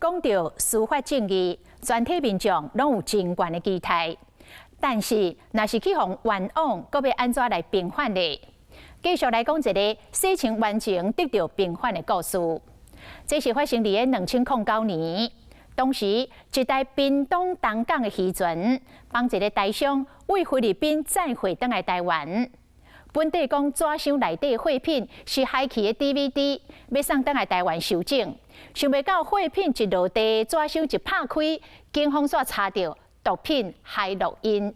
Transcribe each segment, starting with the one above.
講到司法正義，全體民眾攏有真懸的期待。但是，若是去予冤枉，閣欲按怎來平反呢？繼續來講一个洗清冤情得著平反的故事。這是發生佇咧2009年，當時一台屏東東港的漁船，放一个台商為菲律賓載貨轉來台灣。本底講紙箱內底貨品是海去的 DVD，欲送轉來台灣收整，想袂到貨品一落地，紙箱一拍開，警方煞查著毒品海洛因。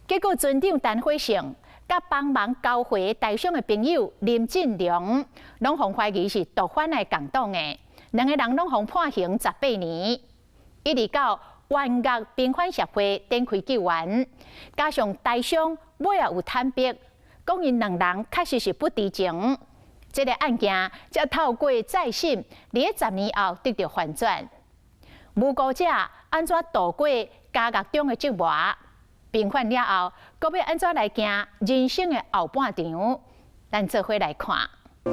結果船長陳火勝佮幫忙交貨的台商的朋友林進良，攏予懷疑是毒販的共黨的，兩个人攏予判刑18年。一直到冤獄平反協會展開救援，加上台商尾仔有坦白，講𪜶兩人確實是不知情，這个案件才透過再審，佇咧10年後得著反轉。無辜者按怎度過監獄中的折磨？平反了後，閣欲按怎來行人生的後半場？咱做伙來看。沒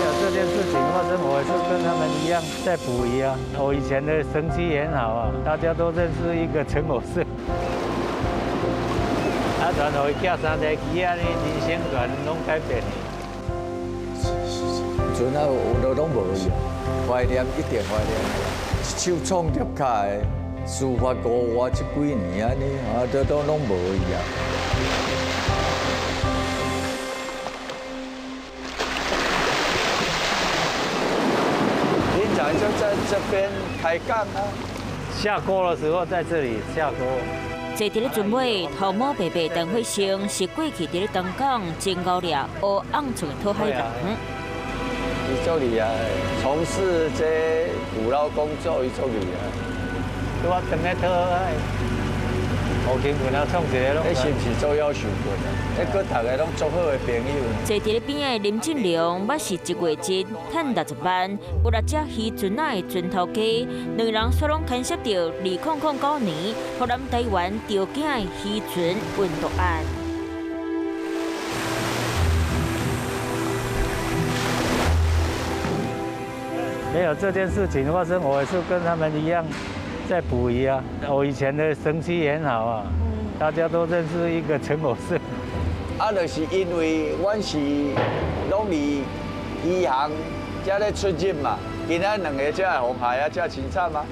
有這件事情發生，我也是跟他們一樣在捕魚啊。我以前的成績也很好啊，大家都認識一個陳火勝。啊，然後寄三台機啊，你人生全攏改變。船仔有都攏無去啊，懷念一定懷念。一手創業卡的，司法五外這幾年按呢，啊，都都攏無去啊。平常就在這邊開港啊，下鍋的時候在這裡下鍋。坐佇咧船尾，頭毛白白陳火勝是過去佇咧東港真𠢕掠烏甕船的討海人。伊足厲害，從事這捕撈工作，伊足厲害。我當咧討海，烏金棍仔創一个攏。彼是毋是做夭壽棍啊？彼閣逐个攏足好的朋友。坐佇咧邊仔的林進良，捌是一月一趁60萬，有六隻漁船仔的船頭家，兩个人煞攏牽涉著2009年予南台灣著驚的漁船運毒案。沒有這件事情發生，我也是跟他們一樣在捕魚啊。我以前的成績也很好啊，大家都認識一個陳火勝。啊，就是因為阮是攏佇漁行遮咧出入嘛，今仔兩个才會予害啊，遮凄慘啊。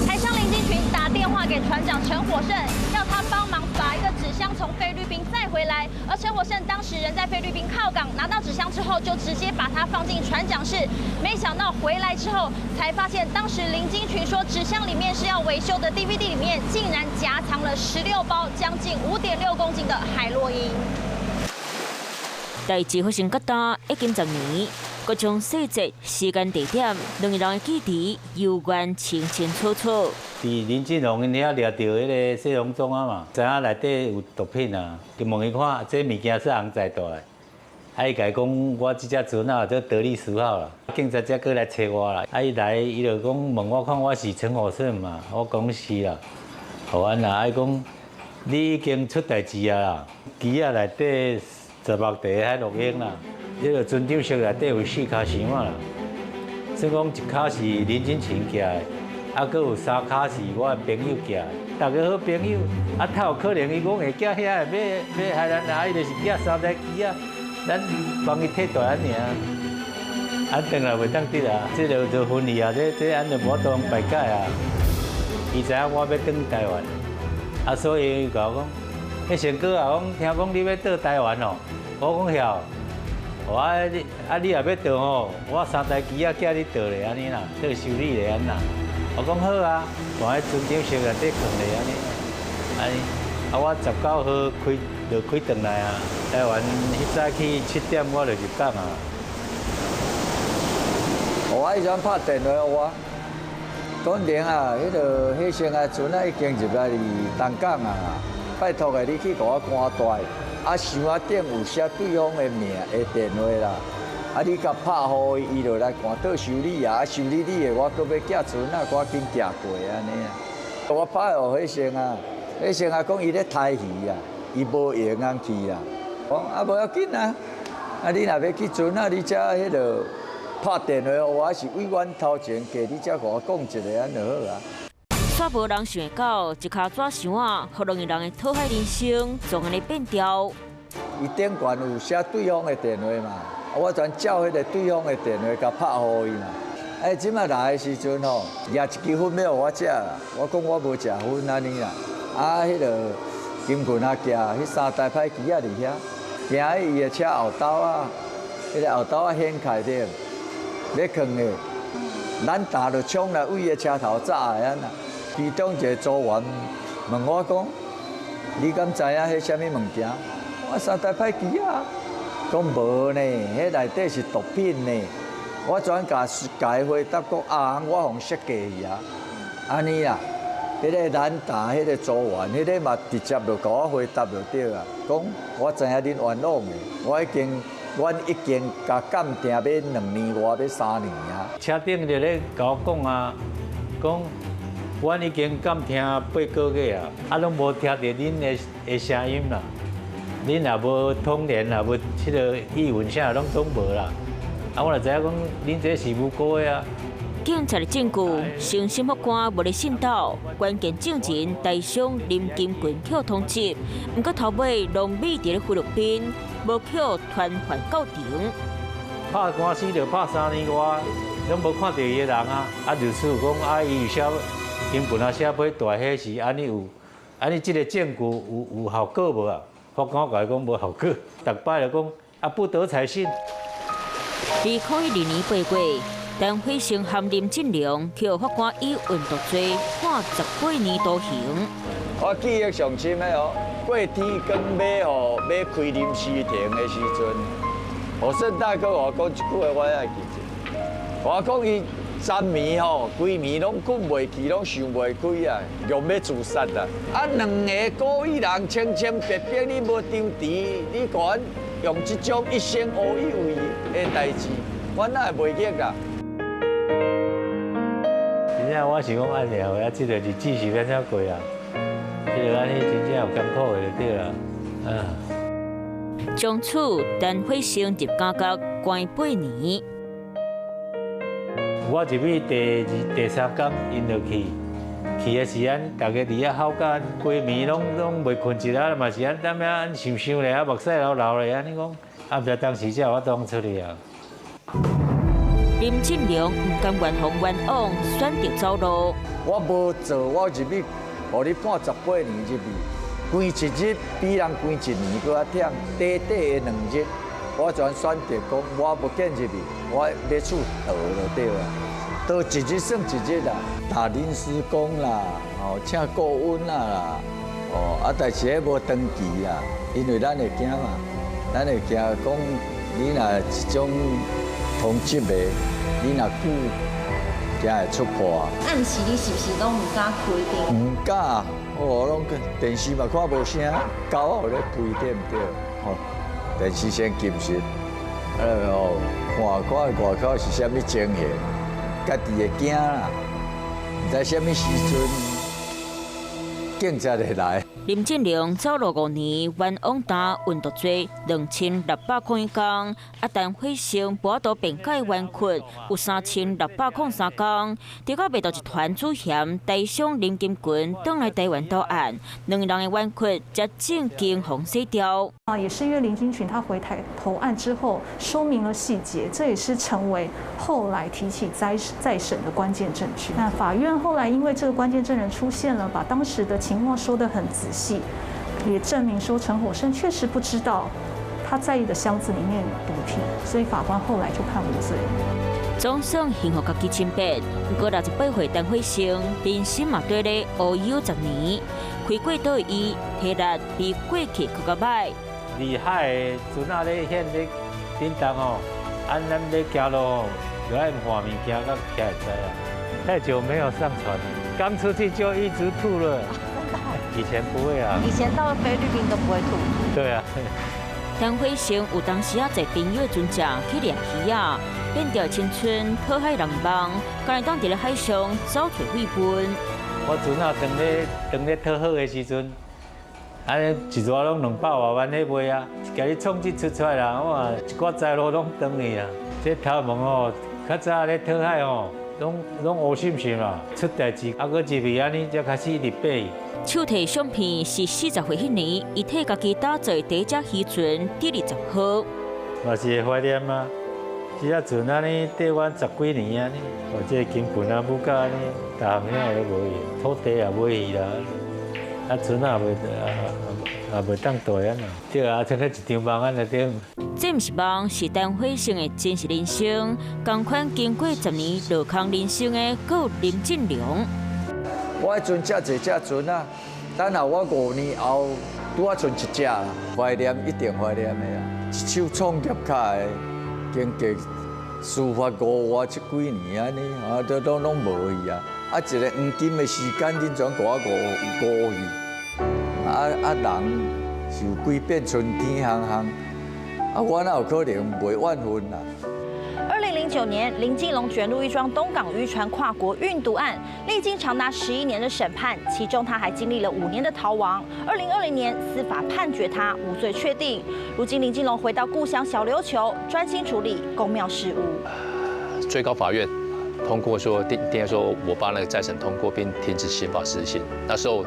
台商林金群打電話給船長陳火勝，要他幫忙把一個紙箱從菲律賓載回來。而陳火勝當時人在菲律賓靠港，拿到紙箱之後就直接把它放進船長室。沒想到回來之後，才發現當時林金群說紙箱裡面是要維修的 DVD 裡面，竟然夾藏了16包將近5.6公斤的海洛因。代誌發生到今已經10年，各種細節、時間、地點，兩个人的記憶猶原清清楚楚。佇林進龍𪜶遐掠著彼个細龍粽仔嘛，知影內底有毒品啊，就問伊看這物件啥人載倒來，啊伊共伊講我這隻船仔做德利斯號啦，警察才過來揣我啦，啊伊來伊就講問我看我是陳火勝嘛，我講是啦，予按啦，啊伊講你已經出代誌啊啦，機仔內底16袋海洛因啦，這个船長室內底有四跤箱仔啦，算講一跤是林金群寄的。啊，閣有三跤是我的朋友寄的，大家好朋友，啊，較有可能伊講會寄遐的欲害咱啊，伊就是寄三台機仔，咱幫伊替代按呢爾，啊，轉來袂當得啊，這个就分離啊，這這按就無法度排解啊。伊知影我欲轉台灣，啊，所以伊共我講，彼成哥啊，講聽講你欲轉台灣哦，我講曉，我啊你啊你若欲轉吼，我三台機仔寄你轉咧按呢啦，轉修理咧按啦。我講好啊，放佇船長室內底囥咧按呢，按呢，啊我19號開就開轉來啊，台灣彼早起7點我就入港啊。我彼陣拍電話予我，講玲啊，彼个彼先啊船仔已經入來佇東港啊，拜託的你去共我看大，啊箱仔頂有寫對方的名的電話啦。啊！你共拍予伊，伊就來趕倒修理啊！啊，修理你的，我閣欲寄船仔，趕緊寄過按呢啊！我拍予彼先啊，彼先仔講伊咧刣魚啊，伊無閒通去啊。講啊無要緊啊，啊你若欲去船啊，你才彼落拍電話予我，是對阮頭前過，你才共我講一下按就好啊。煞無人想會到，一跤紙箱仔，予兩个人的討海人生就按呢變調。伊頂懸有寫對方的電話嘛，我全照彼个對方的電話共拍予伊嘛。哎，這擺來的時陣吼，攑一支粉欲予我食，我講我無食薰按呢啦。啊，彼个金群仔寄彼三台歹機仔佇遐，行去伊的車後兜啊，彼个後兜仔掀開咧，欲囥的，咱逐就衝來對伊的車頭走的按啦。其中一个組員問我講：你敢知影彼啥物物件？我三台歹機仔，講無呢，彼內底是毒品呢。我轉共共伊回答講啊，我予設計去啊，按呢啦。彼个咱達彼个組員，彼个嘛直接就共我回答就對啊，講我知影恁冤枉的，我已經，阮已經共鑑定欲2年外，欲3年啊。車頂就咧共我講啊，講阮已經鑑聽8個月啊，啊攏無聽著恁的聲音啦，恁也無通聯，也無這个語文啥攏總無啦。啊，我就知影講恁這是無辜的啊。警察的證據，誠審法官無咧信到，關鍵證人台商林金群予通緝，毋過頭尾攏匿佇咧菲律賓，無予傳喚到庭。拍官司就拍3年外，攏無看著伊的人啊！啊，律師有講啊，伊有寫金群啊寫批大彼是按呢有，按呢這个證據有效果無啊？法官共伊講無效果，逐擺就講啊不得採信。2012年8月，陳輝成和林進良予法官以運毒罪判18年徒刑。我記憶上深的哦，過天光欲吼欲開臨時庭的時陣，何勝大哥共我講一句話，我還記得。我講伊昨暝吼，規暝攏睏袂去，攏想袂開啊，欲欲自殺啊！啊，兩个故意人清清白白，你無張持，你共阮用這種一生烏以為的代誌，我哪會袂激啊？真正我是講按呢，啊，這个日子是欲按怎過啊？這个按呢真正有艱苦的就對啦，嗯。從此，陳輝成入監獄關8年。我入去第二、第三工，𪜶就去，去的時間，逐家佇遐吼甲規暝攏攏袂睏一下，嘛是按踮遐按想想咧，啊目屎流流咧，按呢講，啊毋知當時才有法度出去啊。林進良毋甘願予冤枉，選擇走路。我無做，我入去，予你判18年入去，關一日比人關一年閣較忝，短短的2日，我全選擇講，我無見入去，我欲出逃就對啦。逃一日算一日啦，打臨時工啦，哦，請顧問啦，哦，啊，但是彼無長期啦，因為咱會驚嘛，咱會驚講你若這種通緝的，你若久，驚會出破。暗時你是毋是攏毋敢開燈？毋敢，我攏電視嘛看無聲，狗仔有咧吠對毋對？吼，電視先禁食，啊哦，看看外口是啥物情形，家己會驚啦，毋知啥物時陣警察會來。林進良走路5年，冤枉擔運毒罪2601工，啊，陳輝成無法度辯解冤屈，有3603工。佇個賣毒集團主嫌台商林金群轉來台灣投案，兩个人的冤屈才正經予洗掉。啊，也是因為林金群他回台投案之後，說明了細節，這也是成為後來提起再審的關鍵證據。那法院後來因為這個關鍵證人出現了，把當時的情況說得很仔細，也證明說陳火勝確實不知道他在意的箱子裡面有毒品，所以法官後來就判無罪。總算還予家己清白，毋過68歲陳輝成人生嘛綴咧烏有10年，開過刀的伊體力比過去閣較䆀。佇海的船仔咧舷咧振動吼，按咱咧行路吼，就愛換物件才徛會知啊。太久沒有上船了，剛出去就一直吐了。以前不會啊。以前到了菲律賓都不會吐。對啊。陳輝成有當時啊，載朋友船隻去掠魚仔，變掉青春，討海人夢，敢會當佇咧海上走揣伙伴。我船仔當咧當咧討好的時陣，按呢一逝攏200外萬咧賣啊，共你創這出出來啦，哇，一寡財路攏斷去啊。這頭毛吼，較早咧討海吼，攏攏烏心心啦，出代誌，啊，閣入去按呢才開始入爬。手提相片是40歲彼年，伊替家己打造第一隻漁船第20號。嘛是會懷念啊！這隻船按呢綴阮十幾年按呢，哦，這個金棍啊母甲按呢，逐項遐都無去，土地也買去啦，啊船也袂也袂當綴啊。對啊，像咧一場夢按呢對。這毋是夢，是陳火生的真實人生。仝款經過10年落空人生的，閣有林進龍。我彼陣遮濟隻船啊，等下我5年後拄仔剩一隻啦，懷念一定懷念的啊！一手創業起來，經過司法五外這幾年按呢，啊，都攏攏無去啊！啊，一個黃金的時間，恁全予我誤誤去，啊啊人是有幾變春天行行，啊，我哪有可能袂怨恨啊？2009年，林進龍捲入一樁東港漁船跨國運毒案，歷經長達11年的審判，其中他還經歷了5年的逃亡。2020年，司法判決他無罪確定。如今，林進龍回到故鄉小琉球，專心處理宮廟事務。最高法院通過說定定說我爸那個再審通過並停止刑法實行。那時候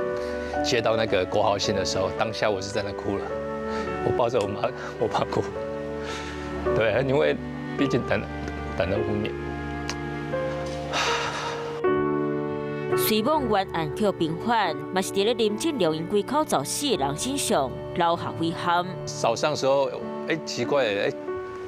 接到那個掛號信的時候，當下我是真的哭了，我抱着我媽，我爸哭。對，因為畢竟等等了5年。雖罔冤案予平反，嘛是佇咧林進龍𪜶規口罩四个人身上留下遺憾。早上時候，哎，奇怪，哎，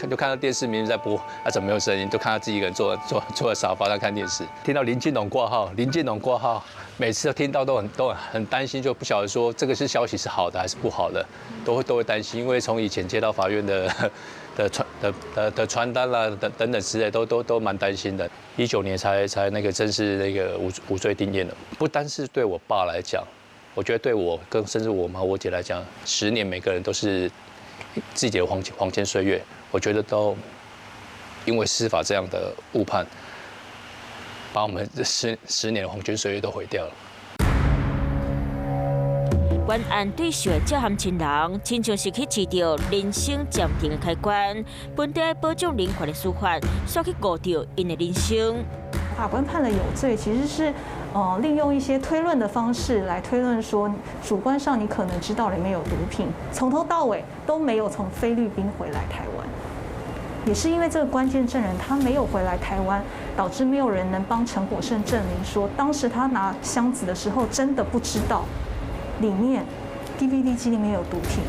看就看到電視明明在播，啊，怎麼沒有聲音？就看到自己一個人坐在沙發上看電視，聽到林進龍掛號，林進龍掛號，每次都聽到都很擔心，就不曉得說這個是消息是好的還是不好的，都會擔心，因為從以前接到法院的傳單啦，等等等之類，都蠻擔心的。19年才那個正式那個無罪定讞了，不單是對我爸來講，我覺得對我跟甚至我媽我姐來講，10年每個人都是自己的黃金歲月，我覺得都因為司法這樣的誤判，把我們這十年的黃金歲月都毀掉了。冤案對受害者和親人，親像是去持著人生暫停的開關，本地保障人權的司法，煞去誤著𪜶的人生。法官判了有罪，其實是利用一些推論的方式來推論說，主觀上你可能知道裡面有毒品，從頭到尾都沒有從菲律賓回來台灣。也是因為這個關鍵證人他沒有回來台灣，導致沒有人能幫陳火勝證明說，當時他拿箱子的時候真的不知道裡面 DVD 機裡面有毒品。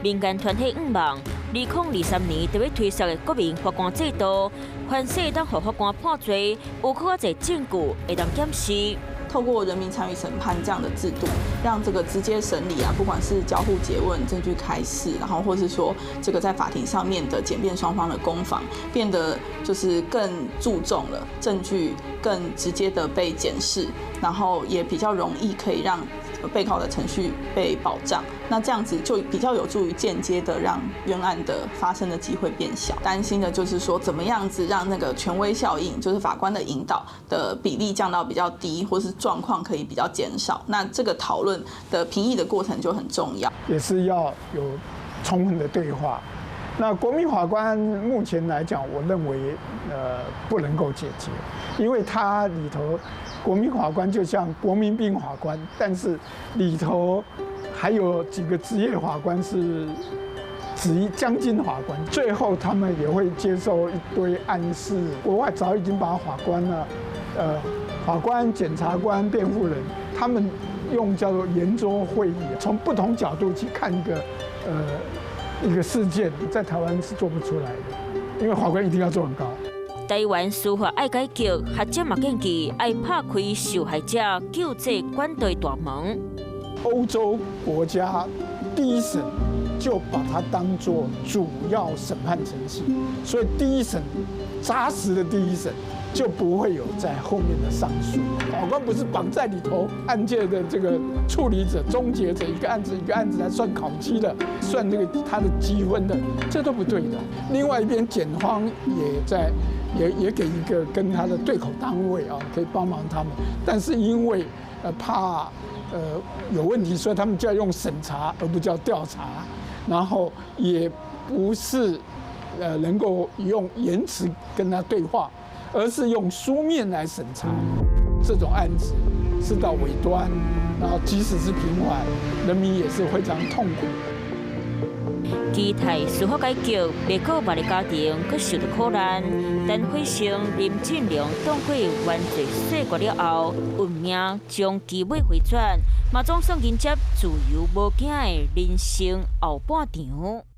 民間團體向望，2023年特欲推設的國民法官制度，凡勢會當予法官判罪，有閣較濟證據會當檢視。透過人民參與審判這樣的制度，讓這個直接審理啊，不管是交互詰問、證據開示，然後或是說這個在法庭上面的檢辯雙方的攻防，變得就是更注重了證據，更直接的被檢視，然後也比較容易可以讓被告的程序被保障。那這樣子就比較有助於間接的讓冤案的發生的機會變小。擔心的就是說，怎麼樣子讓那個權威效應，就是法官的引導的比例降到比較低，或是狀況可以比較減少。那這個討論的評議的過程就很重要。也是要有充分的對話。那國民法官目前來講，我認為不能夠解決，因為它裡頭國民法官就像國民兵法官，但是裡頭還有幾個職業法官是職業將軍法官，最後他們也會接受一堆暗示。國外早已經把法官呢，法官、檢察官、辯護人，他們用叫做圓桌會議，從不同角度去看一個事件，在台灣是做不出來的，因為法官一定要做很高。台灣司法愛改革，學者嘛建議愛拍開受害者救濟管道大門。歐洲國家第一審就把它當作主要審判程序，所以第一審紮實的第一審就不會有在後面的上訴。法官不是綁在裡頭案件的這個處理者、終結者，一個案子一個案子來算考績的，算這個他的積分的，這都不對的。另外一邊，檢方也在也給一個跟他的對口單位啊，可以幫忙他們，但是因為怕有問題，所以他們就要用審查，而不叫調查。然後也不是能夠用言辭跟他對話，而是用書面來審查。這種案子是到尾端，然後即使是平反，人民也是非常痛苦。期待司法改革，袂閣別个家庭閣受著苦難。陳火生、林進良當過冤罪雪過了後，運命將機尾迴轉，嘛總算迎接自由無驚的人生後半場。